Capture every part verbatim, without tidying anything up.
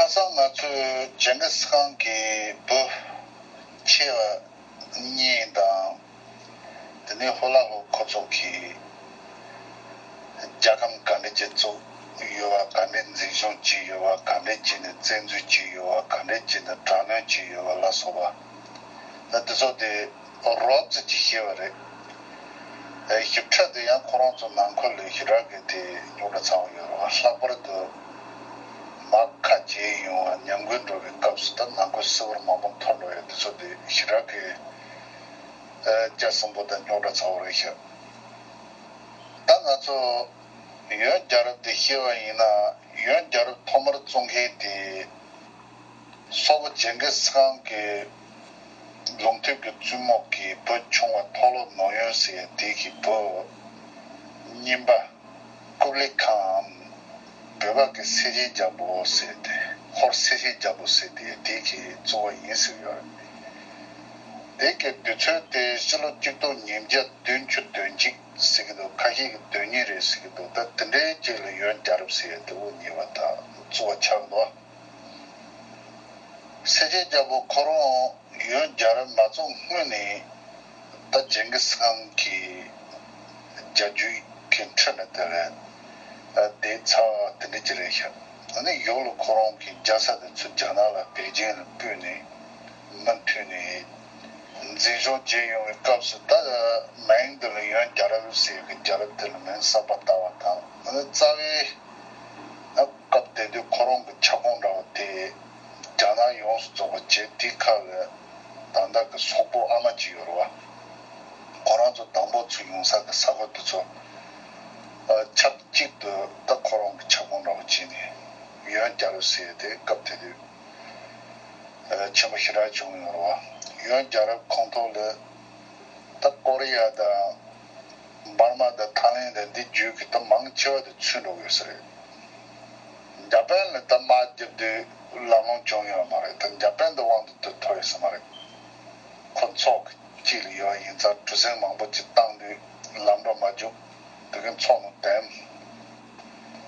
ས་ང་ཚོས་ཇིང་གིས་ཁཱན་གྱི་བུ་ཆེ་བ་གཉིས་དང་། དེ་ནས་ཧོ་ལ་ཧོ་ཁོ་ཚོ་གིས་རྒྱལ་ཁམས་ག་འདྲས་ཀྱི་བཙུགས་ཡོད་པ། ག་འདྲས་འཛིན་སྐྱོང་བྱས་ཡོད་པ། ག་འདྲས་བྱས་ནས་བཙན་འཛུལ་བྱས་ཡོད་པ། ག་འདྲས་བྱས་ནས་དྲག་གནོན་བྱས་ཡོད་པ་ལ་སོགས་པ། ད་དེ་ཚོ་དེ་རོབ་ཙམ་གྱིས་ཤེས་པ་རེད། ཨེ། ཞིབ་ཕྲ་དེ་ཡང་ཁོ་རང་ཚོ་ནང་ཁུལ་ལ་ཞེ་དྲག་གི་དེ་རྙོག་དྲ་ཚ་བོ་ཡོད་རེད་བ། ལྷག་པར་དུ་མར་ཁ་རྗེན་ཡོང་བ། ཉམས་རྒུད་འགྲོ་བའི་སྐབས་སུ་ད་ནང་ཁུལ་སིལ་བུར་མང་པོ་འཐོར་འགྲོ་ཡ་དེ་ཚོ་དེ་ཞེ་དྲག་གི་ཨེ། ལྕགས་སྲིན་པོ་དང་རྙོག་དྲ་ཚ་བོ་རེད་ཤག་ད་ང་ཚོ་ཡོན་རྒྱལ་རབས་དེ་ཤེས་པ་ཡིན་ན། ཡོན་རྒྱལ་རབས་ཐོག་མར་བཙུགས་མཁན་དེ་སོག་པོ་ཇིང་གིས་ཁཱན་གྱི་ལུང་སྟོད་ཀྱི་བཙུན་མོ་གི་བུ་ཆུང་བ་མཐོ་སློབ་ནོར་ཡོན་ཟེར་ཡ་དེ་གི་བུ་གཉིས་པ་ཀུབ་ལི་ཁཱན། བོད་པ་གི་སེ་ཆེན་རྒྱལ་པོ་ཟེར་ཏེ། ཧོར་སེ་ཆེན་རྒྱལ་པོ་ཟེར་ཏེ་དེ་གི་གཙོ་བོ་ཡིན་ཟེར་ཡོད་རེད། དེ་གི་དུས་ཚོད་དེ་ཕྱི་ལོ་གཅིག་སྟོང་ཉིས་བརྒྱ་བདུན་ཅུ་དོན་གཅིག་ཟེར་གི་འདུག་ཁ་ཤས་ཀྱིས་དོན་གཉིས་རེད་ཟེར་གི་འདུག་ད་དེ་འདྲའི་ཅིག་ལ་ཡོན་རྒྱལ་རབས་ཟེར་ཡ་དེ་འུ་གཉིས་པ་དང་གཙོ་བོ་ཆགས་འདུག་སེ་ཆེན་རྒྱལ་པོ་ཁོ་རང་ཡོན་རྒྱལ་རབས་མ་བཙུགས་སྔོན་ནས་ད་ཇིང་གིས་ཁཱན་གྱི་རྒྱལ་རྒྱུད་ཀྱི་ཁྲི་ལ་དེ་ལ་བསྡད་ཚར་བ་དེ་འདྲ་ཅིག་རེད་ཤག་ཨ་ནི་ཡོག་ལ་ཁོ་རང་གི་རྒྱལ་ས་དེ་ཚུར་རྒྱ་ནག་ལ་པེ་ཅིང་ལ་སྤོས་ནས་མུ་མཐུད་ནས་འཛིན་སྐྱོང་བྱས་ཡོང་བའི་སྐབས་སུ། ད་མིང་འདི་ལ་ཡོན་རྒྱལ་རབས་ཟེར་གི་རྒྱལ་རབས་དེ་ལ་མིང་གསར་པ་བཏགས་པ་དང་། ཨ་ནི་རྩ་བའི་སྐབས་དེ་དུས་ཁོ་རང་གི་ཁྱབ་ཁོངས་འདྲ་བ་དེ་རྒྱ་ནག་ཡོངས་སུ་རྫོགས་པ་བྱས། དེའི་ཁ་ལ་ད་ལྟ་གི་སོག་པོ་ཨ་མ་ཅིག་ཡོད་རེད་བ། ཁོ་རང་ཚོ་དང་པོ་ཚུར་ཡོང་ས་གི་ས་ཁུལ་དེ་ཚོ་ཨ་ཆབས་ཅིག་ཏུ་ད་ཁོ་རང་གི་ཁྱབ་ཁོངས་འདྲ་བ་བྱས་ནས་ཡོན་རྒྱལ་རབས་ཟེར་ཏེ་སྐབས་དེ་དུས་ཨ་ཆེན་པོ་ཞེ་དྲག་བྱུང་ཡོད་རེད་བ། ཡོན་རྒྱལ་རབས་ཁོངས་གཏོགས་ལ་ད་ཀོ་རི་ཡ་དང་། འབར་མ་དང་ཐའི་ལེན་དང་འདི་བརྒྱུད་ཀྱི་ད་མང་ཆེ་བ་དེ་ཚུད་འགྲོ་གི་ཡོད་ས་རེད། འཇར་པན་ལ་ད་དམག་རྒྱབ་དུས་ལམ་ལྷོང་བྱུང་ཡོད་མ་རེད། ད་འཇར་པན་དུ་དབང་དུ་ཐོབ་ཡོད་ས་མ་རེད། ཁོ་ཚོགས་ཀྱི་དཀྱིལ་ལ་ཡོད་ཡིན་ཙང་གྲུ་གཟིངས་མང་པོ་ཅིག་བཏང་དུས་ལམ་འགྲོ་མ་བཅུག་དེ་གི་ཚོགས་ནང་འདེམས།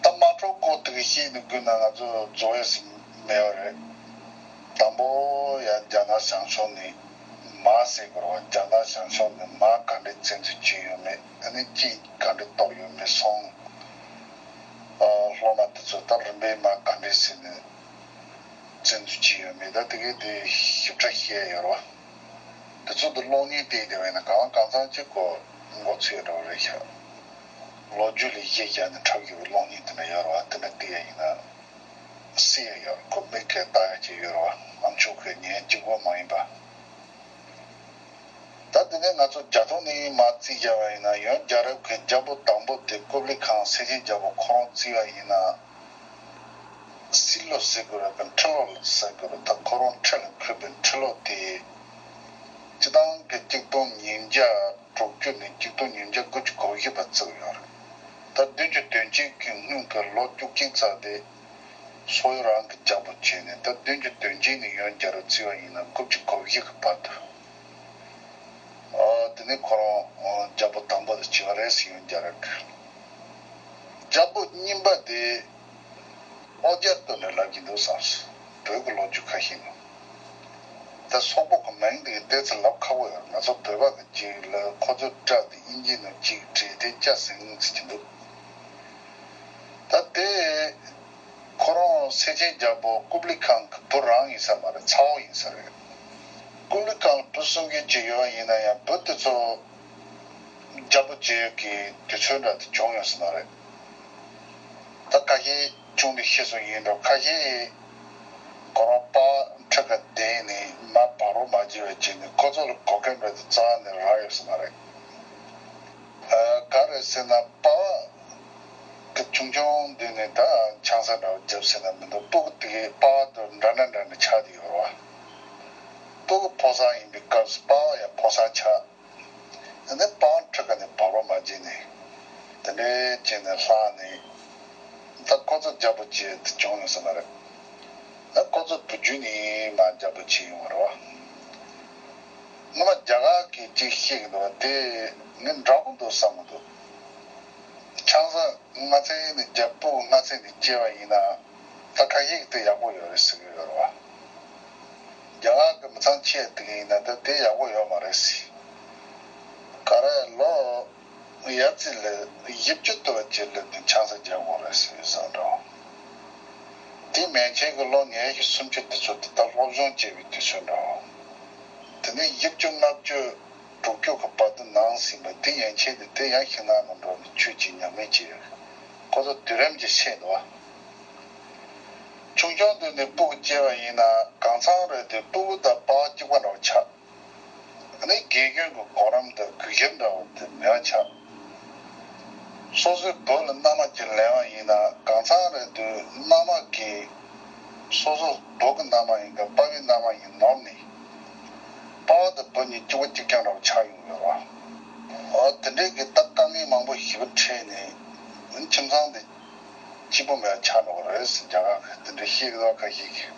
ད་དམག་འཁྲུག་སྐོར་དེ་གི་བཤད་ནས་དགོས་ན་ང་ཚོ་རྫོགས་ཡས་མེད་པ་རེད། དང་པོ་ཡང་རྒྱ་ནག་བྱང་ཕྱོགས་ནས་མར་ཟེར་དགོས་རེད་བ། རྒྱ་ནག་བྱང་ཕྱོགས་ནས་མར་ག་འདྲས་བཙན་འཛུལ་བྱས་ཡོད་མེད། ཨ་ནི་ཅིང་ག་འདྲས་གཏོར་ཡོད་མེད་སོང་། ཨ། སློབ་མ་དེ་ཚོ་ད་རིམ་པས་མར་ག་འདྲས་ཟེར་ནས་བཙན་འཛུལ་བྱས་ཡོད་མེད། ད་དེ་གའི་དེ་ཞིབ་ཕྲ་བཤད་ཡོད་རེད་བ། དེ་ཚོ་དེ་གློག་བརྙན་བལྟས་བསྡད་པ་ཡིན་ན་གང་ལ་གང་འཚམ་ཅིག་གོ་མགོ་ཚོས་འགྲོ་བ་རེད་ཤག་ལོ་རྒྱུས་ལ་གཞི་བཞག་ནས་འཁྲབ་ཡོད་པའི་གློག་བརྙན་དེ་འདྲ་ཡོད་རེད་བ། དེ་འདྲ་བལྟས་ཡ་ཡིན་ན། སྲིད་ཡ་ཡོད། ཁོ་མིག་གིས་ལྟ་ཡ་ཅིག་ཡོད་རེད་བ། ཨ་མཆོག་གི་ཉིན་གཅིག་པོ་མ་ཡིན་པ། ད་དེ་ནས་ང་ཚོ་རྒྱ་ཐོག་ནས་མར་རྩིས་བྱས་པ་ཡིན་ན། ཡོན་རྒྱལ་རབས་ཀྱི་རྒྱལ་པོ་དང་པོ་དེ་ཀུབ་ལི་ཁང་སེ་ཆེན་རྒྱལ་པོ་ཁོ་རང་རྩིས་པ་ཡིན་ན། སྲིད་ལོ་ཟེར་དགོས་རེད་པས། ཁྲི་ལོ་ཟེར་དགོས་རེད། ད་ཁོ་རང་ཁྲི་ལ་འཁོད་པའི་ཁྲི་ལོ་དེ་སྤྱི་བཏང་གི་གཅིག་སྟོང་ཉིས་བརྒྱ་དྲུག་ཅུ་ནས་གཅིག་སྟོང་ཉིས་བརྒྱ་དགུ་བཅུ་གོ་བཞི་བར་བརྩིས་ཡོད་རེད། ད་བདུན་ཅུ་དོན་གཅིག་གི་སྔོན་གྱི་ལོ་བཅུ་གཅིག་ཙམ་དེ། སོག་ཡུལ་རང་གི་རྒྱལ་པོ་བྱས་ནས། ད་བདུན་ཅུ་དོན་གཅིག་ནས་ཡོན་རྒྱལ་རབས་བརྩིས་པ་ཡིན་ན་དགུ་བཅུ་གོ་བཞི་གི་བར་དུ། ཨ། དེ་ནས་ཁོ་རང་རྒྱལ་པོ་དང་པོ་དེ་བྱས་པ་རེད་ཟེར། ཡོན་རྒྱལ་རབས་ཀྱི་རྒྱལ་པོ་གཉིས་པ་དེ་ཨོ་རྒྱལ་སྟོན་ནས་ལབ་ཀྱི་འདུག་བསམ་སོང་། བོད་ཀྱི་ལོ་རྒྱུས་ཁ་ཤས་ནང་། ད་སོག་པོ་གི་མིང་དེ་གི་ཏོག་ཙམ་ལབ་ཁག་པོ་ཡོད་རེད། ང་ཚོ་བོད་པ་གི་ཅིག་ལ་ཁོ་ཚོའི་སྒྲ་དེ་དབྱིན་ཇི་ནང་ཅིག་བྲིས་ཏེ་སྐྱ་སེང་ཟེར་གྱི་འདུག་ད་དེ་ཁོ་རང་སེ་ཆེན་རྒྱལ་པོ་ཀུབ་ལི་ཁང་གི་བུ་རང་ཡིན་ས་མ་རེད། ཚ་བོ་ཡིན་ས་རེད། ཀུབ་ལི་ཁང་ལ་བུ་གསུམ་གྱི་ཅིག་ཡོད་ཡིན་ན་ཡང་། བུ་དེ་ཚོ་རྒྱལ་པོ་བྱེད་ཀྱི་དུས་ཚོད་འདྲ་དེ་བྱུང་ཡོད་ས་མ་རེད། ད་ཁ་ཤས་ཆུང་དུས་ཤི་སོང་ཡིན་འགྲོ། ཁ་ཤས་ཁོ་རང་པ་ཁྲི་ཁ་བསྡད་ནས་མར་བབས་རོགས་མ་བྱས་པ་བྱས་ནས་ཁོ་ཚོ་ལ་གོ་སྐབས་འདྲ་དེ་རྩ་བ་ནས་རག་ཡོད་ས་མ་རེད། ཨ། ག་རེ་ཟེར་ན། པ་ཕ་གི་ཆུང་ཆུང་དུས་ནས་ད་ཆང་ས་འདྲ་བོ་བརྒྱབ་ཟེར་ན་མི་འདུག་སྤུ་གུ་དེ་གའི་པ་ཕ་དང་འདྲ་འདྲ་འདྲ་འདྲ་ཆགས་བསྡད་ཡོད་རེད་བ། སྤུ་གུ་ཕོ་གསར་ཡིན་པའི་སྐབས་སུ་པ་ཕ་ཡང་ཕོ་གསར་ཆགས། ཨ་ནི་པ་ཕ་ཁྲི་ཁ་ནས་བབས་རོགས་མ་བྱས་ནས་དེ་འདྲའི་བྱས་ནས་ལྷག་ནས། ད་ཁོ་ཚོ་རྒྱལ་པོ་བྱས་དེ་བྱུང་ཡོད་ས་མ་རེད། ད་ཁོ་ཚོ་བུ་རྒྱུད་ནས་མར་རྒྱལ་པོ་བྱས་ཡོང་བ་རེད་བ། སྔོན་མ་རྒྱ་གར་གྱི་ཅིག་བཤད་ཀྱི་འདུག་བ། དེ་ངས་འདྲ་པོ་འདུག་བསམ་གྱི་འདུག་ཆང་ས་སྔ་ཚེ་ནས་རྒྱལ་པོ་སྔ་ཚེ་ནས་སྐྱེས་པ་ཡིན་ན། ད་ཁ་ཤས་ཀྱིས་དེ་ཡག་པོ་ཡོད་རེད་ཟེར་གྱི་ཡོད་རེད་བ། རྒྱ་གར་གྱི་མི་ཚང་ཆེ་དེ་ག་ཡིན་ན་ད་དེ་ཡག་པོ་ཡོད་མ་རེད་ཟེར། ག་རེ་ལོ་ཡར་ཙི་ལ་བཞི་བཅུ་དུ་བ་ཅིག་ལ་དེ་ཆང་ས་རྒྱག་དགོས་རེད་ཟེར་བསམ་འདྲ། དེ་མན་ཆད་ཀྱི་ལོ་ཉི་ཤུ་སུམ་ཅུ་དེ་ཚོ་དེ་ད་སློབ་སྦྱོང་བྱས་པའི་དུས་ཚོད་འདྲ། དེ་ནས་བཞི་བཅུ་ལྔ་བཅུ་དྲུག་ཅུ་གི་བར་དུ་ནང་ཟིན་པ་དེ་ཡན་ཆད་དེ་དེ་ཡང་ཤིང་ནགས་ནང་འགྲོ་ནས་ཆོས་ཀྱི་ཉམས་ལེན་བྱས་ཡོད། ཁོ་ཚོ་དུས་རིམ་གྱི་ཤེས་འདུག་བ། ཆུང་ཆུང་དུས་ནས་སྤུ་གུ་སྐྱེས་པ་ཡིན་ན་གང་ཚང་རེད་དེ་སྤུ་གུ་དང་པ་ཕ་གཅིག་པ་འདྲ་བོ་ཆགས། ཨ་ནི་དགེ་སྐྱོན་གྱི་གོ་རིམ་དང་སྒུལ་ཤུགས་འདྲ་བོ་དེ་མེད་པ་ཆགས། སོ་སོའི་བུ་ལ་མནའ་མ་ཅིག་ལེན་པ་ཡིན་ན་གང་ཚང་རེད་དུས་མནའ་མ་གིས་སོ་སོ་བུ་གི་མནའ་མ་ཡིན་ག་པ་ཕའི་མནའ་མ་ཡིན་ནོར་ནས་པ་ཕ་དང་བུ་གཉིས་གཅིག་པ་གཅིག་རྐྱང་འདྲ་བོ་ཆགས་ཡོང་གི་རེད་བ། འོ་དེ་འདྲའི་གི་ད་དཀའ་ངལ་མང་པོ་ཞེ་པོ་འཕྲད་ནས་ཁྱིམ་ཚང་དེ་སྐྱིད་པོ་མེད་པ་ཆགས་འགྲོ་གི་རེད་ཟེར། རྒྱ་གར་གི་དེ་འདྲ་བཤད་གི་འདུག་ཁ་ཤས་ཀྱིས།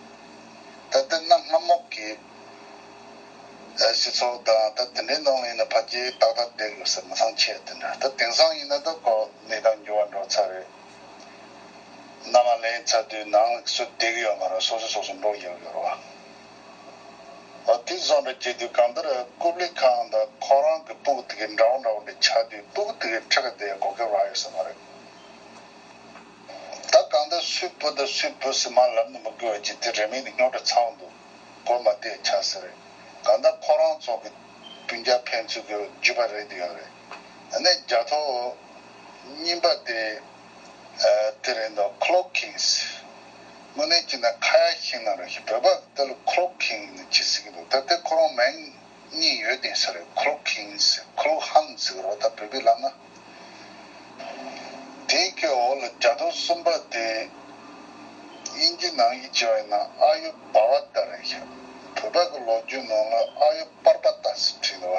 ད་དེ་གནའ་སྔ་མོ་གི་སྤྱི་ཚོགས་དང་ད་དེ་འདྲའི་ནང་ལ་ཡིན་ན་ཕལ་ཆེར་ཏག་ཏག་བསྡད་ཡོད་ས་མི་ཚང་ཆེ་དེ་འདྲ། ད་དེང་སང་ཡིན་ན་ད་ཁོ་གནས་སྟངས་འགྱུར་བ་འགྲོ་ཚར་རེད། མནའ་མ་ལེན་ཚར་དུས་ནང་ལ་སུ་བསྡད་ཀྱི་ཡོད་མ་རེད། སོ་སོ་སོ་སོ་འགྲོ་ཡག་ཡོད་རེད་བ། འོ་དེ་བཟོ་འདྲ་བྱེད་དུས་གང་ལྟར་ཀུབ་ལི་ཁང་དང་ཁོ་རང་གི་སྤུ་གུ་དེ་གའི་འདྲ་བོ་འདྲ་བོ་འདྲ་ཆགས་དུས་སྤུ་གུ་དེ་གའི་ཁྲི་ཁ་དེ་གོ་སྐབས་རག་ཡོད་ས་མ་རེད། ད་གང་ལྟར་སུའི་བུ་དང་སུའི་བུ་ཟེར་མ་ལབ་ནས་མི་དགོས་པ་ཅིག་དེ་རེ་མིག་ནི་རྙོག་དྲ་ཚ་བོ་འདུག་གོ་མ་བདེ་ཆགས་ས་རེད། གང་ལྟར་ཁོ་རང་ཚོ་གི་སྤུན་ཀྱག་ཕན་ཚུན་གི་རྒྱུད་པ་རེད་དུ་ཡོད་རེད། ཨ་ནི་རྒྱ་ཐོ་གཉིས་པ་དེ་ཨ་དེ་རེད་འདུག་ཁོ་ལོ་ཁིང་ཟེར། དངོས་གནས་བྱས་ན་ཁ་ཡ་ཤིང་ནང་རེད་ཤག་བོད་པ་གི་དེ་ལ་ཁོ་ལོ་ཁིང་ནི་ཅི་ཟེར་གི་འདུག་ད་དེ་ཁོ་རང་མིང་གཉིས་ཡོད་དེ་ས་རེད། ཁོ་ལོ་ཁིང་ཟེར་ཁོ་ལོ་ཧན་ཟེར་གི་རེད། ད་བོད་པའི་ལབ་ན། དེ་གི་འོག་ལ་རྒྱ་ཐོ་གསུམ་པ་དེ་དབྱིན་ཇི་ནང་བཞིན་བྱས་པ་ཡིན་ན་ཨ་ཡུ་བྷ་བ་ཏ་རེད་ཤག་བོད་པ་གི་ལོ་རྒྱུས་ནང་ལ་ཨ་ཡུ་པར་པ་ཏ་ཟེར་བྲིས་འདུག་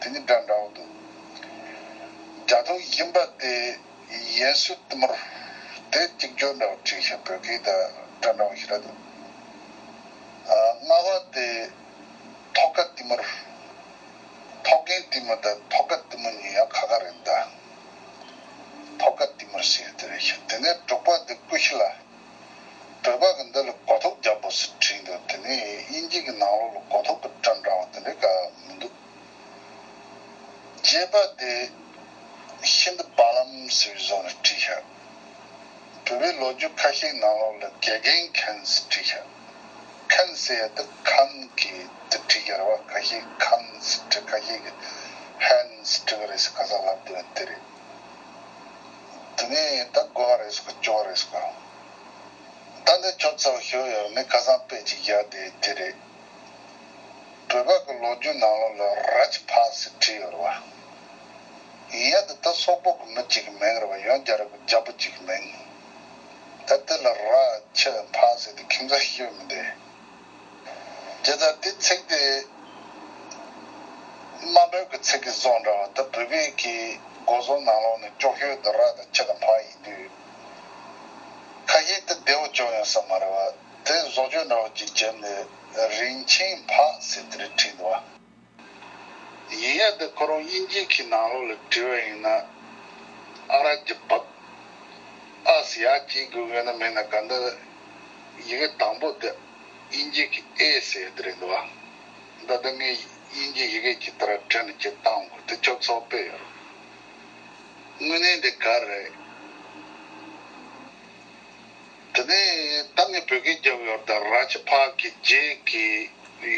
བ། དེ་ནི་འདྲ་འདྲ་བོ་འདུག་རྒྱ་ཐོ་བཞི་པ་དེ་ཡན་སུའུ་ཏི་མུར། དེ་གཅིག་གྱུར་འདྲ་བོ་བྲིས་ཤག་བོད་སྐད་དང་འདྲ་འདྲ་བོ་ཞིག་རེད་འདུག་ཨ་ལྔ་པ་དེ་ཐོ་ཀ་ཏི་མུར། ཐོ་རྒན་ཏི་མུར་དང་ཐོ་ཀ་ཏི་མུར་གཉིས་ཡང་ཁ་ཁ་རེད་ད། ཐོ་ཀ་ཏི་མུར་ཟེར་དེ་རེད་ཤག་དེ་ནས་དྲུག་པ་དེ་ཀུ་ཤི་ལ། བོད་པ་གི་འདི་ལ་གོ་ཐོབ་རྒྱལ་པོ་ཟེར་བྲིས་འདུག་དེ་ནས་དབྱིན་ཇི་གི་ནང་ལོགས་ལ་གོ་ཐོབ་ཀྱི་འདྲ་འདྲ་བ་དེ་འདྲ་ག་མི་འདུག་བརྒྱད་པ་དེ་ཤིན་ཏུ་བ་ལམ་ཟེར་བའི་བཟོ་ནས་བྲིས་ཤག་བོད་པའི་ལོ་རྒྱུས་ཁ་ཤས་ནང་ལོགས་ལ་དགེ་རྒན་མཁན་ཟེར་བྲིས་ཤག་མཁན་ཟེར་ཡ་དེ་མཁན་གྱི་དེ་བྲིས་ཡོད་རེད་བ། ཁ་ཤས་མཁན་ཟེར་བྲིས། ཁ་ཤས་ཀྱིས་ཧན་ཟེར་བྲིས་པ་རེད་ཟེར། ཁ་སང་ལབ་དེ་བ་དེ་རེད། དེ་ནས་ད་དགོས་པ་རེད་ཟེར་ག་སྐྱོ་བ་རེད་ཟེར་ག་ད་འདི་ཁྱོད་ཚོར་ཞུ་ཡོད་ནི་ཁ་སང་དཔེ་ཅིག་བཞག་དེ་དེ་རེད། བོད་པ་གི་ལོ་རྒྱུས་ནང་ལོགས་ལ་རཱཇ་ཕ་ཟེར་བྲིས་ཡོད་རེད་བ། ཡིན་ཡ་དེ་ད་སོག་པོ་གི་མི་གཅིག་གི་མིང་རེད་བ། ཡང་རྒྱ་ར་གི་རྒྱལ་པོ་གཅིག་གི་མིང་། ད་དེ་ལ་ར་ཆ་ཕ་ཟེར་དེ་ཁྱིམ་ཚང་ཞིག་ཡོད་མི་འདུག་དེ་ལྟར་དེ་ཚིག་དེ་དམའ་འབེབས་ཀྱི་ཚིག་གི་བཟོ་འདྲ་བ། ད་བོད་པའི་གི་སྒོ་ཟོག་ནང་ལོགས་ནས་སྐྱོ་ཤོས་དེ་ར་དང་ཆ་དང་ཕ་ཡིན་དུས། ཁ་ཤས་དེ་བདེ་བོ་བྱུང་ཡོང་ས་མ་རེད་བ། དེ་བཟོ་བཅོས་འདྲ་བོ་ཅིག་བརྒྱབ་ནས་རིན་ཆེན་ཕག་ཟེར་དེ་རེད་བྲིས་འདུག་བ། ཡིན་ཡ་དེ་ཁོ་རང་དབྱིན་ཇི་གི་ནང་ལོགས་ལ་བྲིས་པ་ཡིན་ན་ཨ་ར་གྱི་བག་ཨ་ཟེར་ཡ་གཅིག་དགོས་ཡོད་ན་མེད་ན་ག་འདི་ཡི་གེ་དང་པོ་དེ་དབྱིན་ཇི་གི་ཨེ་ཟེར་དེ་རེད་འདུག་བ། ད་ལྟ་ངས་དབྱིན་ཇི་ཡི་གེ་གི་ལྟར་བྲིས་ནས་ཅིག་བཏང་དགོས། དེ་ཁྱོད་ཚོ་དཔེ་ཡོད་རེད། དངོས་གནས་འདི་ག་རེད། དེ་ནས་ད་ངས་བོད་སྐད་རྒྱབ་ཡོད་ད། རཱ་ཇ་ཕག་གི་རྗེས་ཀྱི་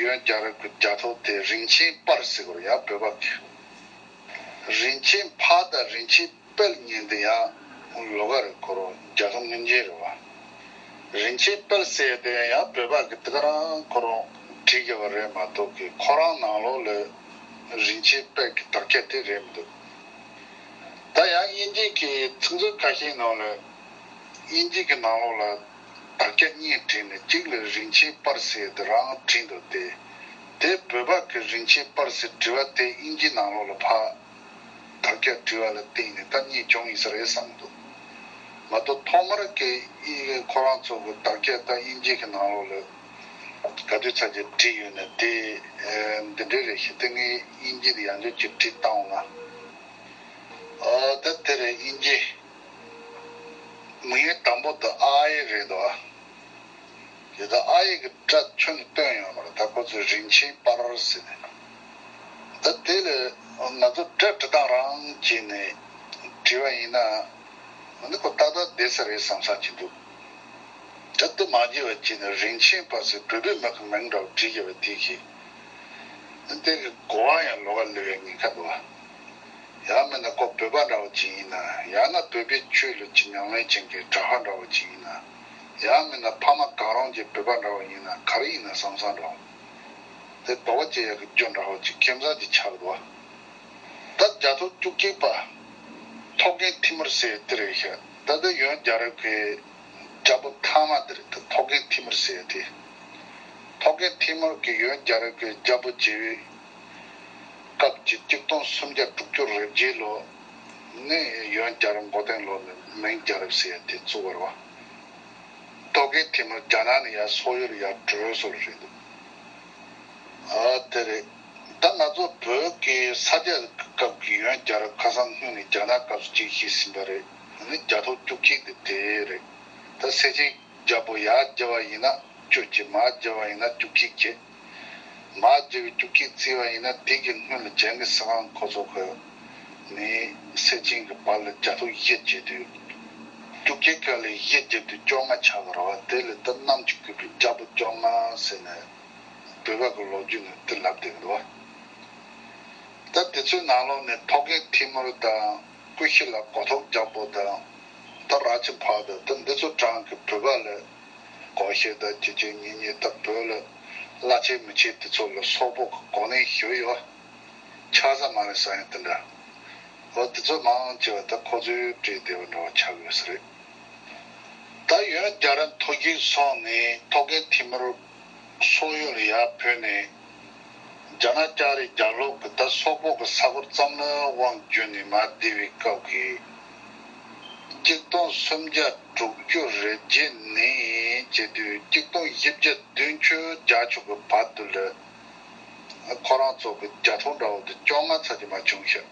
ཡོན་རྒྱལ་རབས་ཀྱི་རྒྱལ་ཐོ་དེ་རིན་ཆེན་པར་ཟེར་གི་རེད་ཡ་བོད་པ་གི། རིན་ཆེན་ཕག་དང་རིན་ཆེན་དཔལ་གཉིས་འདི་ཡང་ལོགས་ཀ་རེད། ཁོ་རང་རྒྱལ་ཐོ་སྔོན་ཆད་རེད་བ། རིན་ཆེན་དཔལ་ཟེར་དེ་ཡང་བོད་པ་གི་དེ་ག་རང་ཁོ་རང་བྲིས་ཀྱི་བ་རེད་མ་གཏོགས་གི་ཁོ་རང་ནང་ལོགས་ལ་རིན་ཆེན་དཔལ་གྱི་དར་ཁྱབ་དེ་རེད་མི་འདུག་ད་ཡང་དབྱིན་ཇི་གི་ཚིག་མཛོད་ཁ་ཤས་ནང་ལ་དབྱིན་ཇི་གི་ནང་ལོགས་ལ་དར་ཁྱབ་གཉིས་བྲིས་ནས་གཅིག་ལ་རིན་ཆེན་པར་ཟེར་དེ་རང་བྲིས་འདུག་སྟེ། དེ་བོད་པ་གི་རིན་ཆེན་པར་ཟེར་བྲིས་པ་དེ་དབྱིན་ཇི་ནང་ལོགས་ལ་ཕར་དར་ཁྱབ་བྲིས་པ་ལ་བརྟེན་ནས་ད་གཉིས་བྱུང་ཡིན་ས་རེད་བསམ་འདུག་མ་གཏོགས་ཐོག་མར་གི་ཨི་ཁོ་རང་ཚོ་གི་དར་ཁྱབ་ད་དབྱིན་ཇི་གི་ནང་ལོགས་ལ་ག་དུས་ཚར་གྱི་བྲིས་ཡོད་ན་དེ་འདི་འདྲ་རེད་ཤག་དེ་ངས་དབྱིན་ཇི་དེ་ཡང་བསྐྱར་གྱིས་བྲིས་བཏང་འོང་ན། ཨ་ད་དེ་རེད། དབྱིན་ཇི་ མིང་དང་པོ་དེ་ཨ་ཡེ་རེད་འདུག་ཨ། དེ་ད་ཨ་ཡེ་གི་སྒྲ་ཁྱོན་ནས་བཏོན་ཡོད་མ་རེད། ད་ཁོ་ཚོས་རིན་ཆེན་པར་ཟེར་ནས། ད་དེ་ལས་ང་ཚོ་སྒྲ་འབྲི་སྟངས་རང་བྱས་ནས་བྲིས་པ་ཡིན་ན། འདི་ཁོ་ཏག་ཏག་བསྡད་ས་རེད་བསམ་ས་ཅིག་འདུག་ད་དེ་མ་བརྗེད་པ་བྱས་ནས་རིན་ཆེན་པར་ཟེར་བོད་པའི་མི་གི་མིང་འདྲ་བོ་བྲིས་བཞག་པ་དེ་གིས། དེ་གི་གོ་བ་ཡང་ལོགས་ཀ་སླེབས་པའི་ཉེན་ཁ་འདུག་བ། ཡང་མིན་ན་ཁོ་བོད་པ་འདྲ་བོ་ཅིག་ཡིན་ན། ཡང་ན་བོད་པའི་ཆོས་ལ་ཅིག་ཉམས་ལེན་ཅན་གྱི་གྲྭ་པ་འདྲ་བོ་ཅིག་ཡིན་ན། ཡང་མིན་ན་ཕ་མ་གང་རུང་གི་བོད་པ་འདྲ་བོ་ཡིན་ན། ག་རེ་ཡིན་ན་བསམ་བསམ་འདྲ་བོ། དེ་དོགས་པ་སྐྱེ་ཡག་གི་རྒྱུ་འདྲ་བོ་ཅིག་ཁྱིམ་ཚང་གཅིག་ཆགས་འདུག་བ། ད་རྒྱ་ཐོ་བཅུ་གཅིག་པ་ཐོག་རྒན་ཐིམ་མུར་ཟེར་དེ་རེད་ཤག་ད་ལྟ་ཡོན་རྒྱལ་རབས་ཀྱི་རྒྱལ་པོ་མཐའ་མ་དེ་རེད། ད་ཐོག་རྒན་ཐིམ་མུར་ཟེར་དེ། ཐོག་རྒན་ཐིམ་མུར་གྱིས་ཡོན་རྒྱལ་རབས་ཀྱི་རྒྱལ་པོ་བྱས་པའི་སྐབས་ཀྱི་གཅིག་སྟོང་སུམ་བརྒྱ་དྲུག་ཅུ་རེ་བརྒྱད་ལོ་ནས་ཡོན་རྒྱལ་རབས་འགོ་སྟོན་ལོ་ནས་མིང་རྒྱལ་རབས་ཟེར་ཡ་དེ་བཙུགས་པ་རེད་བ། ཐོག་རྒན་ཐིམ་མུར་རྒྱ་ནག་ནས་ཡར་སོག་ཡུལ་ལ་ཡར་བྲོས་སོང་རེད་འདུག་ཨ་དེ་རེད། ད་ང་ཚོ་བོད་ཀྱི་ས་སྐྱ་སྐབས་ཀྱི་ཡོན་རྒྱལ་རབས་ཁ་སང་སྔོན་ནས་རྒྱ་ནག་སྐབས་སུ་གཅིག་བཤད་ཟིན་པ་རེད། ཨ་ནི་རྒྱ་ཐོ་བཅུ་གཅིག་དེ་དེ་རེད། ད་སེ་ཆེན་རྒྱལ་པོ་ཡར་བརྒྱབ་པ་ཡིན་ན་བཅུ་གཅིག་མར་བརྒྱབ་པ་ཡིན་ན་བཅུ་གཅིག་བྱས། མར་བརྒྱབ་པའི་བཅུ་གཅིག་བརྩིས་པ་ཡིན་ན་དེ་གི་སྔོན་ལ་ཇིང་གི་སི་ཁཱན་ཁོ་ཚོ་གི་ནས་སེ་ཆེན་གྱི་བར་ལ་རྒྱ་ཐོ་བཞི་བྱས་དུས། བཅུ་གཅིག་ག་ལས་བཞི་བརྒྱབ་དུས་བཅོ་ལྔ་ཆགས་པ་རེད་བ། དེ་ལས་ད་གནམ་གྱིས་བསྐོས་པའི་རྒྱལ་པོ་བཅོ་ལྔ་ཟེར་ནས་བོད་པ་གི་ལོ་རྒྱུས་ནས་དེ་ལབ་བསྡད་ཀྱི་འདུག་བ། ད་དེ་ཚོའི་ནང་ལོགས་ནས་ཐོག་རྒན་ཐིམ་མུར་དང་ཀུ་ཤུ་ལ་གོ་ཐོག་རྒྱལ་པོ་དང་། ད་ར་ཆི་ཕག་དང་། ད་འདི་ཚོ་གྲངས་ཀྱི་བོད་པ་ལ་གོ་ཤེས་ད་ཅི་ཅི་ཉི་ཉི་ད་བོད་ལ་བླ་ཆེན་མི་ཆེན་དེ་ཚོ་ལ་སོག་པོ་གི་གོ་གནས་ཞུས་ཡོད། ཆགས་ས་མ་རེད་ས་ཡང་དེ་འདྲ། འོ་དེ་ཚོ་མང་ཆེ་བ་ད་ཁོ་ཚོའི་བྲིས་བསྡད་པ་འདྲ་བ་ཆགས་ཡོད་ས་རེད། ད་ཡོན་རྒྱལ་རབས་མཐོ་རྒྱུགས་སོང་ནས་ཐོག་རྒན་ཐིམ་མུར་སོག་ཡུལ་ལ་ཡར་བུད་ནས། རྒྱ་ནག་ལྕགས་རི་རྒྱབ་ལོགས་ཀྱི་ད་སོག་པོ་གི་ས་ཁུལ་ཙམ་ལ་དབང་བསྒྱུར་ནས་མར་བསྡད་པའི་སྐབས་ཀྱི། གཅིག་སྟོང་སུམ་བརྒྱ་དྲུག་ཅུ་རེ་བརྒྱད་ནས་བྱས་དུས་གཅིག་སྟོང་བཞི་བརྒྱ་བདུན་ཅུ་བརྒྱད་ཅུ་གི་བར་དུ་ལ། ཁོ་རང་ཚོ་གི་རྒྱ་ཐོ་འདྲ་བོ་དེ་བཅོ་ལྔ་ཙམ་གྱི་མ་བྱུང་ཤག་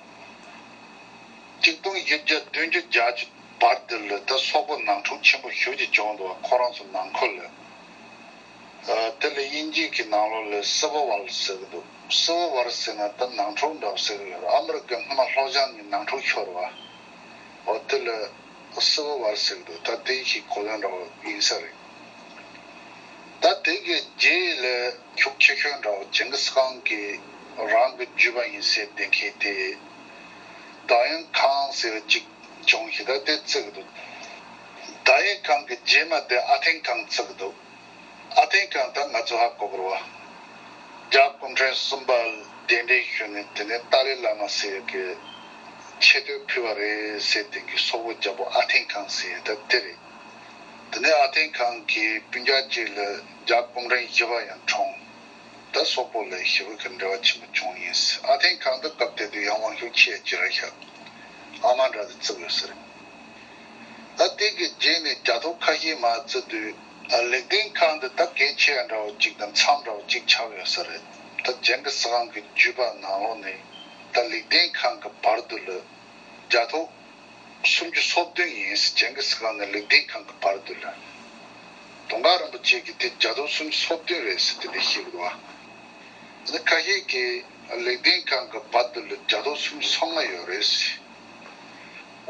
གཅིག་སྟོང་བཞི་བརྒྱ་བདུན་ཅུ་བརྒྱད་ཅུ་བར་དུ་ལ་ད་སོག་པོ་ནང་འཁྲུག་ཆེན་པོ་ཞེ་ཅིག་བྱུང་འདུག་ཁོ་རང་ཚོ་ནང་ཁུལ་ལ། ཨ། དེ་ལ་དབྱིན་ཇི་གི་ནང་ལོགས་ལ་སི་ཝིལ་ཝར་ཟེར་གི་འདུག་སི་ཝིལ་ཝར་ཟེར་ན་ད་ནང་འཁྲུག་འདྲ་བོ་ཟེར་གི་ཡོད་རེད། ཨ་མི་རི་ཀ་སྔོན་མ་ལྷོ་བྱང་གཉིས་ནང་འཁྲུག་ཤོར་བ། འོ་དེ་ལ་སི་ཝིལ་ཝར་ཟེར་གི་འདུག་ད་དེ་ཞིག་གོ་དོན་འདྲ་བོ་ཡིན་ས་རེད། ད་དེ་གི་རྗེས་ལ་ཤུགས་ཆེ་ཤོས་འདྲ་བོ་ཇིང་གི་སི་ཁཱན་གྱི་རང་གི་རྒྱུད་པ་ཡིན་ཟེར་བསྡད་མཁན་དེ། ད་ཡོན་ཁཱན་ཟེར་བ་ཅིག་བྱུང་ཞིག་ད་དེ་བརྩི་གི་འདུག་ད་ཡོན་ཁཱན་གྱི་རྗེས་མ་དེ་ཨ་ཐེན་ཁཱན་བརྩི་གི་འདུག་ཨ་ཐེན་ཁཱན་ད་ང་ཚོ་ཧ་གོ་གི་རེད་བ། རྒྱལ་སྐུ་ཕྲེང་གསུམ་པ་ལ་གདན་འདྲེན་ཞུས་ནས་དེ་ནས་ཏཱ་ལའི་བླ་མ་ཟེར་ཡག་གི་ཆེ་བསྟོད་ཕུལ་བ་རེད་ཟེར་དེང་གི་སོག་པོ་རྒྱལ་པོ་ཨ་ཐེན་ཁཱན་ཟེར་ཡག་ད་དེ་རེད། དེ་ནས་ཨ་ཐེན་ཁཱན་གྱིས་སྤུན་ཀྱག་ཅིག་ལ་རྒྱལ་སྐུ་ཕྲེང་བཞི་པ་ཡང་འཁྲུངས། ད་སོག་པོ་ལ་ཞེ་པོ་གི་འབྲེལ་བ་ཆེན་པོ་བྱུང་ཡིན། ཨ་ཐེན་ཁཱན་ད་སྐབས་དེ་དུས་ཡང་དབང་ཤུགས་ཆེ་ཅིག་རེད་ཤག་ཨ་མ་འདྲ་དེ་བརྩི་དགོས་ཟེར། ད་དེ་གི་རྗེས་ནས་རྒྱ་ཐོ་ཁ་ཤས་མར་བརྩི་དུས། ཨ། ལེགས་ལྡན་ཁཱན་འདི་ད་གལ་ཆེ་བ་འདྲ་བོ་གཅིག་དང་མཚམས་འདྲ་བོ་གཅིག་ཆགས་ཡོད་ས་རེད། ད་ཇིང་གི་སི་ཁཱན་གི་རྒྱུད་པ་ནང་ལོགས་ནས་ད་ལེགས་ལྡན་ཁཱན་གི་བར་དུ་ལ་རྒྱ་ཐོ་སུམ་ཅུ་སོ་བདུན་ཡིན། ཇིང་གི་སི་ཁཱན་ནས་ལེགས་ལྡན་ཁཱན་གི་བར་དུ་ལ། དུང་དཀར་རིན་པོ་ཆེ་གིས་དེ་རྒྱ་ཐོ་སུམ་ཅུ་སོ་བདུན་རེད་ཟེར་དེ་འདྲ་བཤད་གི་འདུག་བ། ཁ་ཤས་ཀྱིས་ལེགས་ལྡན་ཁཱན་གྱི་བར་དུ་ལ་རྒྱ་ཐོ་སུམ་ཅུ་སོ་ལྔ་ཡོད་རེད།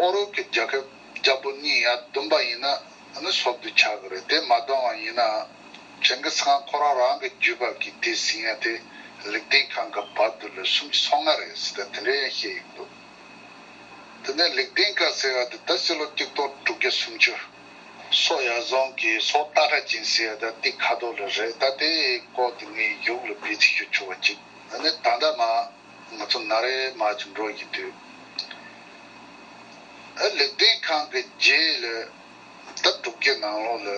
ཨོ་རོག་གི་རྒྱལ་ཁབ་རྒྱལ་པོ་གཉིས་ཡར་བསྡོམས་པ་ཡིན་ན་ནི་སོ་བདུན་ཆགས་ཀྱི་རེད། དེ་མ་བསྡོམས་པ་ཡིན་ན་ཇིང་གི་སི་ཁཱན་ཁོ་རང་རང་གི་རྒྱུད་པ་གི་དེ་ཟིན་ཡ་དེ་ལེགས་ལྡན་ཁཱན་གྱི་བར་དུ་ལ་སུམ་ཅུ་སོ་ལྔ་རེད་ཟེར་ད་དེ་འདྲ་ཡང་བཤད་ཡོད་འདུག་དེ་ནས་ལེགས་ལྡན་ཁཱན་ཟེར་བ་དེ་ད་ཕྱི་ལོ་གཅིག་སྟོང་དྲུག་བརྒྱ་སུམ་ཅུ། སོག་ཡར་བཟུང་གིས་སོག་སྟག་ཁྲ་ཅན་ཟེར་ཡ་ད་དེ་ཁ་ཐོག་ལ་རེད། ད་དེའི་སྐོར་དེ་ངས་ཡུག་ལ་བེད་ཚིག་ཞུ་ཆོག་པ་ཅིག་ཨ་ནི་ད་ལྟ་མ་ང་ཚོ་ན་རེ་མ་ཅིག་འགྲོ་ཡི་དུས། ཨ། ལེགས་ལྡན་ཁཱན་གྱི་རྗེས་ལ་ད་དྲུག་བརྒྱ་ནང་ལོགས་ལ་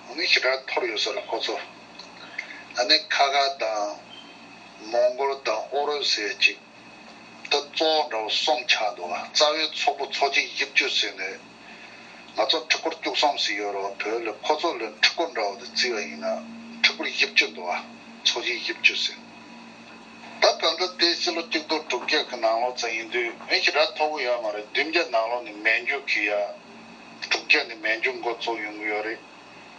ཨ་ནི་ཞེ་དྲག་འཐོར་ཡོད་ས་རེད་ཁོ་ཚོ། ཨ་ནི་ཁ་ཁ་དང་མོང་གོལ་དང་ཨོ་རོག་ཟེར་ཡ་ཅིག་ད་གཙོ་བོ་འདྲ་བོ་གསུམ་ཆགས་འདུག་བ། རྩ་བའི་ཚོགས་པ་ཚོ་ཆེན་བཞི་བཅུ་ཟེར་ནས། ང་ཚོ་ཁྲི་སྐོར་བཅུ་གསུམ་ཟེར་ཡོད་རེད་བ། བོད་ལ་ཁོ་ཚོ་ལ་ཁྲི་སྐོར་འདྲ་བོ་དེ་བརྩིས་པ་ཡིན་ན་ཁྲི་སྐོར་བཞི་བཅུ་འདུག་བ། ཚོ་ཆེན་བཞི་བཅུ་ཟེར། ད་གང་ལྟར་དེ་ཕྱི་ལོ་གཅིག་སྟོང་དྲུག་བརྒྱ་གི་ནང་ལོགས་ཙམ་ཡིན་དུས་ཨེ་ཞེ་དྲག་མཐོ་པོ་ཡོད་མ་རེད། བདུན་བརྒྱ་ནང་ལོགས་ནས་མན་ཇུ་གི་ཡ་དྲུག་ བརྒྱ་ནས་མན་ཇུ་འགོ་བཙུགས་ཡོང་གི་ཡོད་རེད།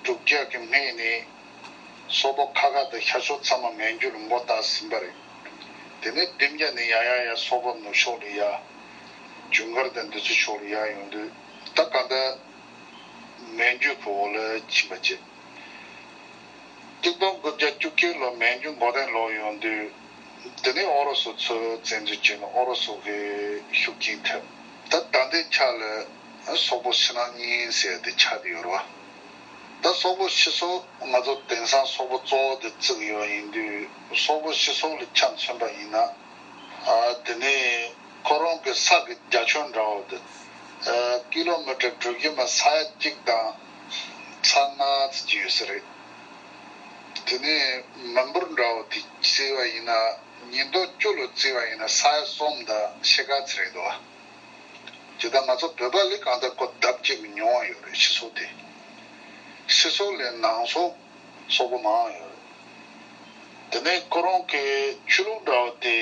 དྲུག་བརྒྱ་གི་སྨད་ནས་སོག་པོ་ཁ་ཁ་དང་ཤར་ཕྱོགས་ཚང་མ་མན་ཇུ་ལ་མགོ་བཏགས་ཟིན་པ་རེད། དེ་ནས་བདུན་བརྒྱ་ནས་ཡར་ཡར་ཡར་སོག་པོ་ནུབ་ཕྱོགས་ལ་ཡར་ཇུན་གར་དང་འདི་ཚོ་ཕྱོགས་ལ་ཡར་ཡོང་དུས། ད་གང་ལྟར་མན་ཇུ་གི་འོག་ལ་ཕྱིན་པ་བྱས། གཅིག་སྟོང་དགུ་བརྒྱ་བཅུ་གཅིག་ལོ་མན་ཇུ་མགོ་རྟིང་ལོག་ཡོང་དུས། དེ་ནས་ཨུ་རུ་སུ་ཚོས་བཙན་འཛུལ་བྱས་ནས་ཨུ་རུ་སུ་གི་ཤུགས་རྐྱེན་ཐེབས། ད་ད་ལྟའི་ཆ་ལ་སོག་པོ་ཕྱི་ནང་གཉིས་ཟེར་ཏེ་ཆགས་བསྡད་ཡོད་རེད་བ། ད་སོག་པོ་ཕྱི་སོག་ང་ཚོ་དེང་སང་སོག་པོ་གཙོ་བོ་དེ་བརྩི་གི་ཡོད་ཡིན་དུས། སོག་པོ་ཕྱི་སོག་ལ་ཆ་མཚོན་པ་ཡིན་ན། ཨ། དེ་ནས་ཁོ་རང་གི་ས་གི་རྒྱ་ཁྱོན་འདྲ་བོ་དེ། ཨ། ཀི་ལོ་མི་ཊར་དྲུག་ཅུ་མ་ས་ཡ་གཅིག་དང་ཚ་ལྔ་ཙམ་ཅིག་ཡོད་ས་རེད། དེ་ནས་མི་འབོར་འདྲ་བོ་དེ་བརྩིས་པ་ཡིན་ན། ཉིས་སྟོང་བཅུ་ལོ་བརྩིས་པ་ཡིན་ན་ས་ཡ་གསུམ་དང་ཕྱེད་ཀ་ཙམ་རེད་འདུག་བ། ཇི་ལྟར་ང་ཚོ་བོད་པ་ལས་གང་ལྟར་ཁོ་ལྡབ་གཅིག་ཉུང་བ་ཡོད་རེད། ཕྱི་སོག་དེ། ཕྱི་སོག་ལས་ནང་སོག་སོག་པོ་མང་ཡོད་རེད། དེ་ནས་ཁོ་རང་གི་ཆོས་ལུགས་འདྲ་བོ་དེ།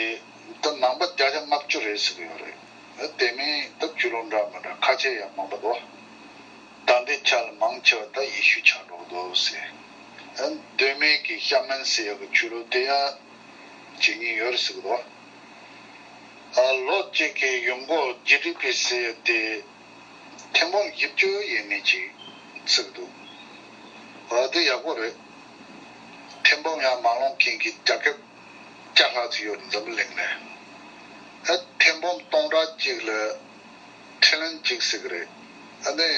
ད་ནང་པ་བརྒྱ་ཆ་ལྔ་བཅུ་རེད་ཟེར་གི་ཡོད་རེད། དེ་མིན་ད་ཆོས་ལུགས་འདྲ་མི་འདྲ་ཁ་ཆེ་ཡང་མང་པོ་འདུག་ད་ལྟའི་ཆ་ལ་མང་ཆེ་བ་ད་ཡེ་ཤུ་ཆགས་འགྲོ་གི་འདུག་ཟེར། གདོད་མའི་གི་ཤ་མན་ཟེར་ཡག་གི་ཆོས་ལུགས་དེ་ཡང་བྱེད་ཉེན་ཡོད་རེད་ཟེར་གི་འདུག་ཨ། ལོ་གཅིག་གི་ཡོང་སྒོ་ཇི་ཌི་པི་ཟེར་ཡག་དེ་ཐེར་འབུམ་བཞི་བཅུ་ཡས་མས་ཅིག་བརྩི་གི་འདུག་ཨ། དེ་ཡག་པོ་རེད། ཐེར་འབུམ་ཡར་མ་ལོངས་མཁན་གྱི་རྒྱལ་ཁབ་བརྒྱ་ལྷག་ཙམ་ཡོད་རེད། འཛམ་བུ་གླིང་ནས། ཨ། ཐེར་འབུམ་སྟོང་ཕྲག་གཅིག་ལ་ཁྲི་ལིན་གཅིག་ཟེར་གི་རེད། ཨ་ནི་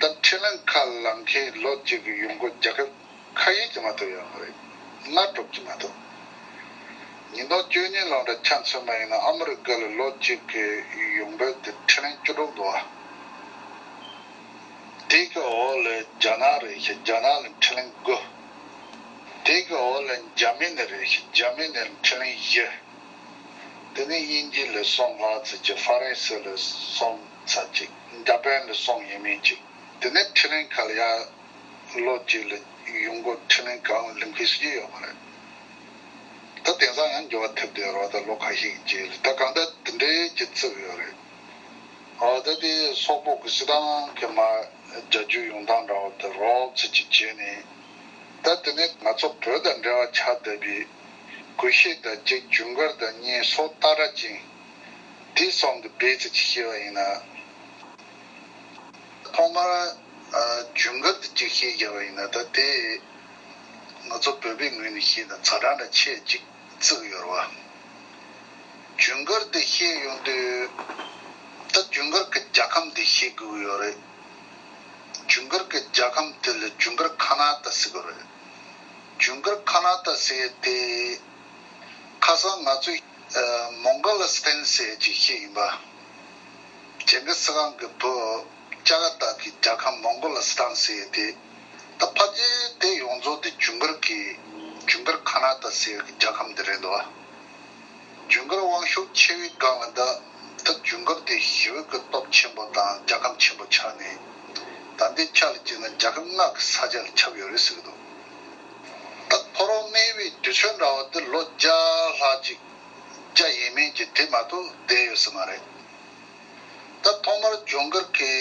ད་ཁྲི་ལིན་ཁ་ལ་ལངས་མཁན་ལོ་གཅིག་གི་ཡོང་སྒོ་རྒྱལ་ཁབ་ཁ་ཤས་ཅིག་མ་གཏོགས་ཡོད་མ་རེད། ལྔ་དྲུག་ཅིག་མ་གཏོགས། ཉིས་སྟོང་བཅུ་གཉིས་ལོ་འདྲ་ཆ་མཚོན་པ་ཡིན་ན་ཨ་མི་རི་ཀ་ལ་ལོ་གཅིག་གི་ཡོང་འབབ་དེ་ཁྲི་ལིན་བཅུ་དྲུག་འདུག་བ། དེ་གི་འོག་ལ་རྒྱ་ནག་རེད་ཤག་རྒྱ་ནག་ལ་ཁྲི་ལིན་དགུ། དེ་གི་འོག་ལ་འཇར་མ་ནི་རེད་ཤག་རྒྱ་མ་ནི་ལ་ཁྲི་ལིན་བཞི། དེ་ནས་དབྱིན་ཇི་ལ་གསུམ་ལྷག་ཙམ་ཅིག་ཧྥ་རན་སི་ལ་གསུམ་ཙམ་ཅིག་འཇར་པན་ལ་གསུམ་ཡས་མས་ཅིག་དེ་ནས་ཁྲི་ལིན་ཁ་ལ་ཡ་ལོ་གཅིག་ལ་ཡོང་སྒོ་ཁྲི་ལིན་གང་ལ་ལེན་མཁན་སུ་གཅིག་ཡོད་མ་རེད། ད་དེང་སང་ཡང་འགྱུར་བ་ཐེབས་བསྡད་ཡོད་རེད་བ། ད་ལོ་ཁ་ཤས་ཀྱི་རྗེས་ལ་ད་གང་ལྟར་དེ་འདྲའི་ཅིག་བརྩི་གི་ཡོད་རེད། འོ། ད་དེ་སོག་པོ་གི་སྤྱི་བཏང་གི་མར་རྒྱལ་རྒྱུད་ཡོང་སྟངས་འདྲ་བོ་དེ་རོབ་ཙམ་ཅིག་བྱས་ནས། ད་དེ་ནས་ང་ཚོ་བོད་དང་འབྲེལ་བ་ཆགས་བསྡད་པའི་གུ་ཤྲི་དང་གཅིག་ཇུན་གར་དང་གཉིས་སོག་སྟག་སྒྲ་ཅན། དེ་གསུམ་གི་སྦས་ཚིག་ཅིག་བཤད་པ་ཡིན་ན། ཐོག་མར་ཨ་ཇུན་གར་དེ་གཅིག་བཤད་བཞག་པ་ཡིན་ན། ད་དེ་ང་ཚོ་བོད་པའི་ངོས་ནས་བཤད་ན་ཛ་དྲག་འདྲ་ཆེ་ཅིག་བརྩི་གི་ཡོད་རེད་བ། ཇུན་གར་དེ་བཤད་ཡོང་དུས། ད་ཇུན་གར་གི་རྒྱལ་ཁམས་དེ་བཤད་དགོས་ཀྱི་ཡོད་རེད། ཇུན་གར་གི་རྒྱལ་ཁམས་དེ་ལ་ཇུན་གར་ཁ་ན་ཏ་ཟེར་གི་རེད། ཇུན་གར་ཁ་ན་ཏ་ཟེར་དེ། ཁ་སང་ང་ཚོས་ཨ་མོང་གོ་ལི་སི་ཐན་ཟེར་ཅིག་བཤད་ཡིན་པ། ཇིང་གི་སི་ཁཱན་གྱི་བུ་ལྕགས་རྟ་གི་རྒྱལ་ཁམས་མོང་གོ་ལི་སི་ཐན་ཟེར་དེ། ད་ཕལ་ཆེར་དེ་ཡོངས་རྫོགས་དེ་ཇུན་གར་གྱི་ཇུན་གར་ཁ་ན་ཏ་ཟེར་གྱི་རྒྱལ་ཁམས་དེ་རེད་འདུག་བ། ཇུན་གར་དབང་ཤུགས་ཆེ་བའི་སྒང་ལ་ད་ད་ཇུན་གར་དེ་ཞི་བའི་གི་སྟོབས་ཆེན་པོ་དང་རྒྱལ་ཁམས་ཆེན་པོ་ཆགས་ནས། ད་ལྟའི་ཆ་ལ་བྱས་ན་རྒྱལ་ཁབ་ལྔ་གི་ས་ཆ་ལ་ཁྱབ་ཡོད་རེད་ཟེར་གི་འདུག་ད་ཁོ་རང་གནས་པའི་དུས་ཚོད་འདྲ་བ་དེ་ལོ་བརྒྱ་ལྷག་ཅིག་བརྒྱ་ཡས་མས་ཀྱི་དེ་མ་གཏོགས་བསྡད་ཡོད་ས་མ་རེད། ད་ཐོག་མར་ཇུན་གར་གྱི་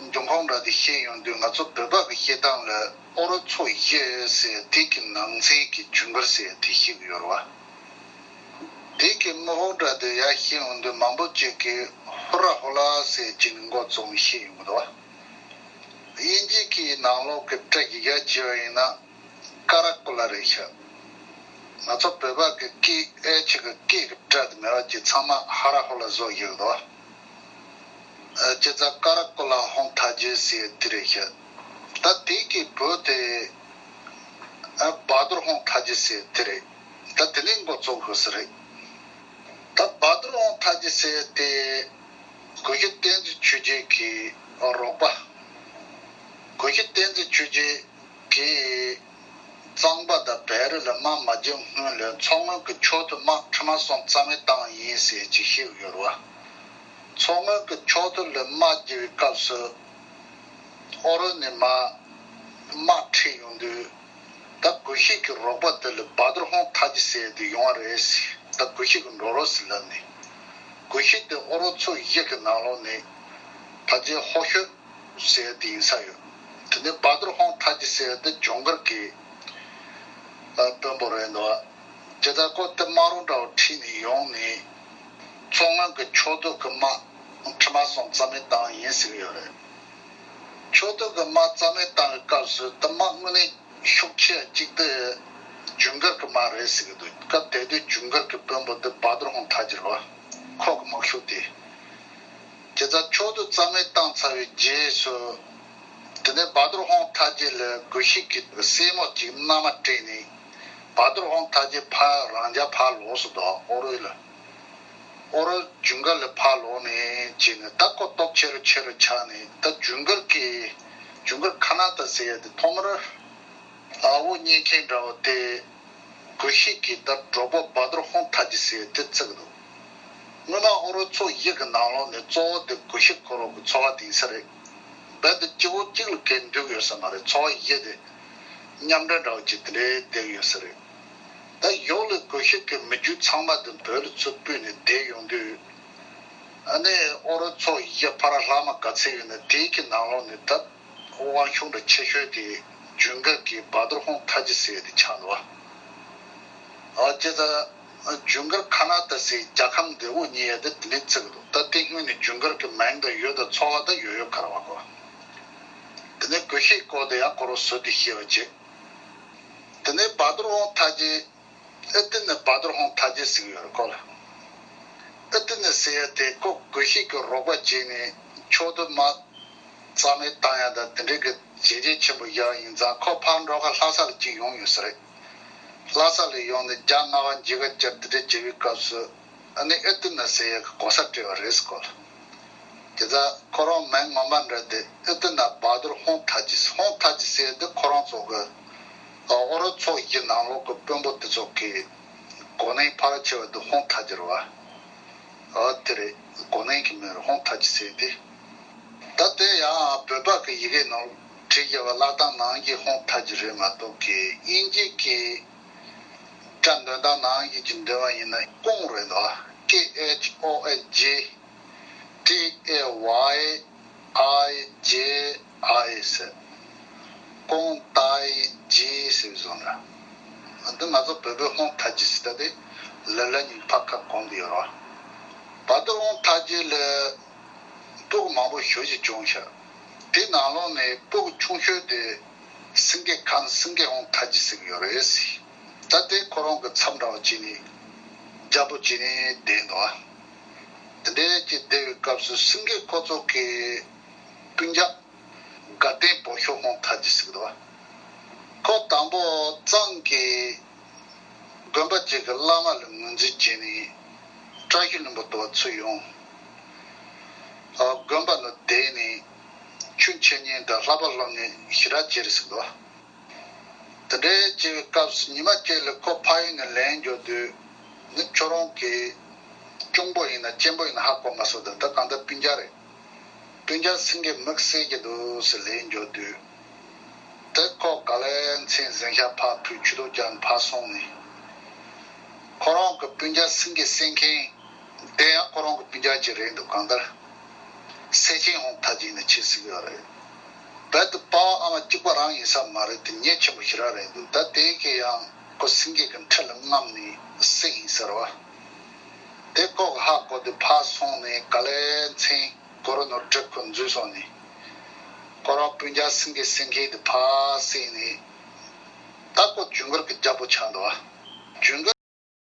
འབྱུང་ཁུངས་འདྲ་དེ་བཤད་ཡོང་དུས། ང་ཚོ་བོད་པ་གི་བཤད་སྟངས་ལ་ཨོ་རོད་ཚོ་བཞི་ཟེར་དེ་གི་ནང་ཚན་གྱི་ཇུན་གར་ཟེར་དེ་བཤད་ཀྱི་ཡོད་རེད་བ། དེ་གི་དངོས་པོ་འདྲ་དེ་ཡར་བཤད་ཡོང་དུས། མང་པོ་ཅིག་གིས་ཧུ་ར་ཧུ་ལ་ཟེར་གྱི་འགོ་བཙུགས་བཤད་ཡོང་གི་འདུག་བ། དབྱིན་ཇི་གི་ནང་ལོགས་ཀྱི་སྒྲ་ཡིག་ཡར་བྱས་པ་ཡིན་ན། ཀ་ར་ཀོ་ལ་རེད་ཤག་ང་ཚོ་བོད་པ་གི་ཀི་ཨེཆ་གི་ཀི་གི་སྒྲ་དེ་མེད་པ་ཅིག་ཚང་མ་ཧ་ར་ཧོ་ལ་བཟོ་ཡོད་དོ། ཨ། བྱས་ཙང་ཀ་ར་ཀོ་ལ་ཧོང་ཐ་ཇི་ཟེར་དེ་རེད་ཤག་ད་དེ་གི་བོད་དེ། ཨ། བ་དུར་ཧོང་ཐ་ཇི་ཟེར་དེ་རེད། ད་དེ་ནས་འགོ་བཙུགས་ཡོད་ས་རེད། ད་བ་དུར་ཧོང་ཐ་ཇི་ཟེར་དེ། གུ་ཤྲི་བསྟན་འཛིན་ཆོས་རྒྱལ་གྱི་རོགས་པ། གུ་ཤྲི་བསྟན་འཛིན་ཆོས་རྒྱལ་གྱིས་གཙང་པ་དང་བལ་རི་ལ་དམག་མ་རྒྱག་སྔོན་ལ་མཚོ་སྔོན་གྱི་ཆོས་དུ་དམག་ཁྲི་མ་གསུམ་རྩ་མེད་བཏང་ཡིན་ཟེར་ཅིག་བཤད་ཡོད་རེད་བ། མཚོ་སྔོན་གྱི་ཆོས་དུ་ལ་དམག་རྒྱག་པའི་སྐབས་སུ། ཨོ་རོད་ནས་མར་དམག་ཁྲིད་ཡོང་དུས། ད་གུ་ཤྲི་གི་རོགས་པ་དེ་ལ་བ་དུར་ཧོང་ཐ་ཇི་ཟེར་དེ་ཡོང་བ་རེད་ཟེར། ད་གུ་ཤྲི་གི་འགྲོ་རོགས་ཟེར་ལབ་ནས། གུ་ཤྲི་དེ་ཨོ་རོད་ཚོ་བཞི་གི་ནང་ལོགས་ནས་ཕལ་ཆེར་ཧོ་ཤོད་ ཟེར་ཡ་དེ་ཡིན་ས་ཡོད། དེ་ནས་བ་དུར་ཧོང་ཐ་ཇི་ཟེར་ཡ་དེ་ཇུན་གར་གྱི་ཨ་དཔོན་པོ་རེད་འདུག་དེ་ལྟར་ཁོ་དེ་དམག་རོགས་འདྲ་བོ་ཁྲིད་ནས་ཡོང་ནས་མཚོ་སྔོན་གྱི་ཕྱོགས་གཏོགས་ཀྱི་དམག་ཁྲི་མ་སོང་རྩ་མེད་བཏང་ཡིན་ཟེར་གྱི་ཡོད་རེད། ཕྱོགས་གཏོགས་ཀྱི་དམག་རྩ་མེད་བཏང་བའི་སྐབས་སུ་དེ་དམག་དངོས་གནས་ཤུགས་ཆེ་གཅིག་དེ་ཇུན་གར་གྱི་དམག་རེད་ཟེར་གྱི་འདུག་སྐབས་དེ་དུས་ཇུན་གར་གྱི་དཔོན་པོ་དེ་བ་དུར་ཧོང་ཐ་ཇི་རེད་བ། ཁོ་གི་དམག་ཤུགས་དེ། དེ་ལྟར་ཕྱོགས་གཏོགས་རྩ་མེད་བཏང་ཚར་བའི་རྗེས་སུ། དེ་ནས་བ་དུར་ཧོང་ཐ་ཇི་ལ་གུ་ཤྲི་གི་སྲས་མོ་གཅིག་མནའ་མ་སྤྲད་ནས། བ་དུར་ཧོང་ཐ་ཇི་ཕར་རང་རྒྱལ་ཕར་ལོག་སོང་འདུག་ཨོ་རོད་ལ། ཨོ་རོད་ཇུན་གར་ལ་ཕར་ལོག་ནས་བྱས་ནས་ད་ཁོ་སྟོབས་ཆེ་རུ་ཆེ་རུ་ཆགས་ནས་ད་ཇུན་གར་གྱི་ཇུན་གར་ཁ་ན་ཏ་ཟེར་ཡ་དེ་ཐོག་མར་ཨ་བོ་རྙེད་མཁན་འདྲ་བོ་དེ། གུ་ཤྲི་གི་ད་གྲོགས་པོ་བ་དུར་ཧོང་ཐ་ཇི་ཟེར་དེ་བརྩི་གི་འདུག་སྔོན་མ་ཨོ་རོད་ཚོ་བཞི་གི་ནང་ལོགས་ནས་གཙོ་བོ་དེ་གུ་ཤྲི་ཁོ་རང་གི་ཚོ་བ་དེ་ཡིན་ས་རེད། རྦད་དེ་སྤྱི་བོ་གཅིག་ལ་གས་འདུག་ཡོད་ས་མ་རེད། ཚོ་བ་བཞི་དེ་མཉམ་འབྲེལ་འདྲ་བོ་ཅིག་དེ་འདྲའི་བསྡད་ཡོད་ས་རེད། ད་ཡོག་ལས་གུ་ཤྲི་གི་མི་རྒྱུད་ཚང་མ་དེ་བོད་ལ་ཚུར་སྤོས་ནས་བསྡད་ཡོང་དུས། ཨ་ནི་ཨོ་རོད་ཚོ་བཞི་ཕར་ལྷག་མ་ག་ཚད་ཡོད་ན་དེའི་གི་ནང་ལོགས་ནས་ད། དབང་ཤུགས་འདྲ་ཆེ་ཤོས་དེ་ཇུན་གར་གྱི་བ་དུར་ཧོང་ཐ་ཇི་ཟེར་དེ་ཆགས་འདུག་བ། ཨ་ཅེ་ད། ཇུན་གར་ཁ་ན་ཏ་ཟེར་རྒྱལ་ཁམས་འདི་འུ་གཉིས་ཡ་དེ་དེ་འདྲའི་བརྩི་གི་འདུག་ད་དེ་སྔོན་ནས་ཇུན་གར་གྱི་མིང་དང་ཡུལ་དང་ཚོ་བ་ད་ཡོད་ཡོད་ག་ར་བ་གོ། དེ་ནས་གུ་ཤྲིའི་སྐོར་དེ་ཡང་ཁོ་རང་ཟུར་དུ་བཤད་པ་བྱེད། དེ་ནས་བ་དུར་ཧོང་ཐ་ཇི། ཨི་ཏི་ནི་བ་དུར་ཧོང་ཐ་ཇི་ཟེར་གྱི་ཡོད་རེད་ཁོ་ལ། ཨི་ཏི་ནི་ཟེར་ཡ་དེ་ཁོ་གུ་ཤྲི་གི་རོགས་པ་བྱས་ནས་ཕྱོགས་གཏོགས་དམག་རྩ་མེད་བཏང་ཡ་དང་དེ་འདྲའི་གི་བྱས་རྗེས་ཆེན་པོ་བཞག་ཡིན་ཙང་ཁོ་ཕར་འགྲོ་ཁ་ལྷ་ས་ལ་གཅིག་ཡོང་ཡོད་ས་རེད། ལྷ་ས་ལ་ཡོང་ནས་རྒྱ་རྔ་བ་མཇལ་ཁ་བཅར་དེ་འདྲ་བྱེད་པའི་སྐབས་སུ། ཨ་ནི་ཨི་ཏི་ན་ཟེར་ཡག་གི་གོ་ས་སྤྲད་པ་རེད་ཟེར་གོ་ལ། དེ་ཚ་ཁོ་རང་མིང་ངོ་མ་འདྲ་དེ་ཨི་ཏི་ན་བ་དུར་ཧོང་ཐ་ཇི། ཧོང་ཐ་ཇི་ཟེར་དེ་ཁོ་རང་ཚོ་གི་ཨོ་རོད་ཚོ་བཞི་ནང་ལོགས་ཀྱི་དཔོན་པོ་དེ་ཚོ་གི་གོ་གནས་ཕལ་ཆེ་བ་དེ་ཧོང་ཐ་ཇི་རེད་བ། ཨ་དེ་རེད། གོ་གནས་ཀྱི་མིང་རེད་ཧོང་ཐ་ཇི་ཟེར་དེ། ད་དེ་ཡང་བོད་པ་གི་ཡི་གེ་ནང་བྲིས་ཡོད་པ་ལབ་སྟངས་ནང་གི་ཧོང་ཐ་ཇི་རེད་མ་གཏོགས་གི་དབྱིན་ཇི་གི་སྒྲ་འདོན་སྟངས་ནང་བཞིན་གྱི་འདོན་པ་ཡིན་ན་ཀོང་རེད་འདུག K H O N G T A Y I J I ཟེར། ཀོང་ཏའི་ཇི་ཟེར་བཟོ་འདྲ། འདི་ང་ཚོ་བོད་པའི་ཧོང་ཐ་ཇི་ཟེར་ད་དེ་ལ་ལ་ཉིན་ཕ་ཁ་གོང་དུ་ཡོད་ར། བ་དུར་ཧོང་ཐ་ཇི་ལ་སྤུ་གུ་མང་པོ་ཞེ་ཅིག་བྱུང་ཤག་དེ་ནང་ལོགས་ནས་སྤུ་གུ་ཆུང་ཤོས་དེ་སེང་གེ་ཁང་སེང་གེ་ཧོང་ཐ་ཇི་ཟེར་གྱི་ཡོད་རེད། ད་ལྟའི་ཁོ་རང་གི་མཚམས་འདྲ་བ་བྱས་ནས་རྒྱལ་པོ་བྱས་ནས་བསྡད་འདུག་དེ་འདྲའི་ཅིག་བསྡད་པའི་སྐབས་སུ་སེང་གེ་ཁོ་ཚོ་གི་སྤུན་ཀྱག་དགའ་ལྡན་བོད་ཤོག་ཧོང་ཐ་ཇི་ཟེར་གྱི་འདུག་ཁོ་དང་པོ་གཙང་གི་དགོན་པ་ཅིག་གི་བླ་མ་ལ་ངོས་འཛིན་བྱས་ནས་བཀྲ་ཤིས་ལྷུན་པོ་དུ་བ་ཚུར་ཡོང་། དགོན་པ་ནང་བསྡད་ནས་ཆོས་འཆད་ཉན་དང་བསླབ་པ་སློབ་གཉེར་ཞེ་དྲག་བྱས་རེད་ཟེར་གྱི་འདུག་དེ་འདྲའི་བྱས་པའི་སྐབས་སུ་ཉི་མ་གཅིག་ལ་ཁོ་ཕ་ཡུལ་ནས་ལན་འབྱོར་དུས་ནི་ཁྱོད་རང་གི་གཅུང་པོ་ཡིན་ན་གཅེན་པོ་ཡིན་ན་ཧ་གོ་མ་སོང་། ད་ལྟ་གང་ལྟར་སྤུན་ཀྱག་རེད། སྤུན་ཀྱག་སེང་གེ་མིག་གསལ་གྱི་འདུག་ཟེར་ལན་འབྱོར་དུས། དེ་ཁོ་ག་ལེ་མཚན་གཟན་ཤ་ཕར་ཕུལ་ཆུ་ཐོག་བརྒྱབ་ནས་ཕར་སོང་ནས། ཁོ་རང་གི་སྤུན་ཀྱག་སེང་གེ་བསད་མཁན་དེ་ཡང་ཁོ་རང་གི་སྤུན་ཀྱག་ཅིག་རེད་འདུག་གང་ལྟར་སེ་ཆེན་ཧོང་ཐ་ཇི་ནས་ཁྱེར་ཟིག་ཡོད་རེད། རྦད་དེ་པ་ཕ་ཨ་མ་གཅིག་པ་རང་ཡིན་ས་མ་རེད་དེ་ཉེ་ཆེན་པོ་ཞེ་དྲག་རེད་འདུག་ད་དེ་གི་ཡང་ཁོ་སེང་གེ་གི་འཁྲིས་ལ་རྔམ་ནས་བསད་ཡིན་ཟེར་བ། དེ་ཁོ་གི་ཧ་གོ་དུས་ཕར་སོང་ནས་ག་ལེ་མཚན་སྒོ་ར་ནོར་འཁྲིད་ཁོ་འཛུལ་སོང་ནས། ཁོ་རང་སྤུན་ཀྱག་སེང་གེ་བསད་མཁན་དེ་ཕར་བསད་ནས། ད་ཁོ་ཇུན་གར་གྱི་རྒྱལ་པོ་ཆགས་འདུག་བ། ཇུན་གར་